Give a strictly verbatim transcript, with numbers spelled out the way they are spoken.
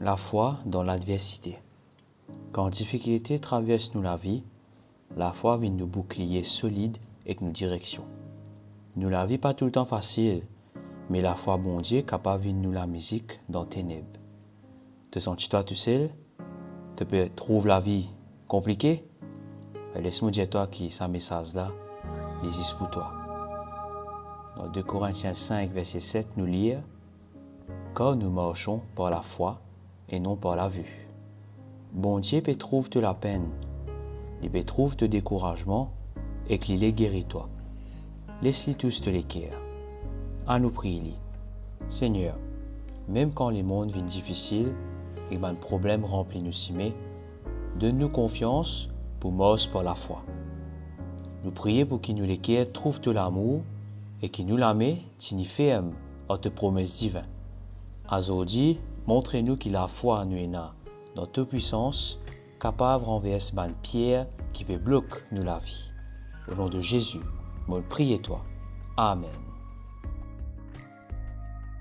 Lafwa dan ladversite. Kan difikilte travers nou lavi, lafwa vinn nou boukliye solid ek nou direksion. Nou lavi pa toultan fasil, me lafwa Bondie kapav vinn nou lamizik dan teneb. To santi twa tousel? To pe trouv lavi konplike? Les mo dir twa ki sa mesaz la, li zis pou twa. Dan de Korintien sink, verse set, nou lir, "Kar nou marson par lafwa e non par lavi." Bondie pe trouv to lapenn, li pe trouv to dekourazman ek li le geri twa. Les li tous to leker. Anou priy li. Segner, mem kan lemond vinn difisil ek bann problem ranpli nou sime, donn nou konfians pou mars par lafwa. Nou priye pou ki nou leker trouv to lamour e ki nou lame tini ferm ar to promes divin. Azordi, montre nou ki lafwa nou ena dan to pwisans kapav ranvers bann pier ki pe blok nou lavi. O non de Zezi, mo priye twa. Amen.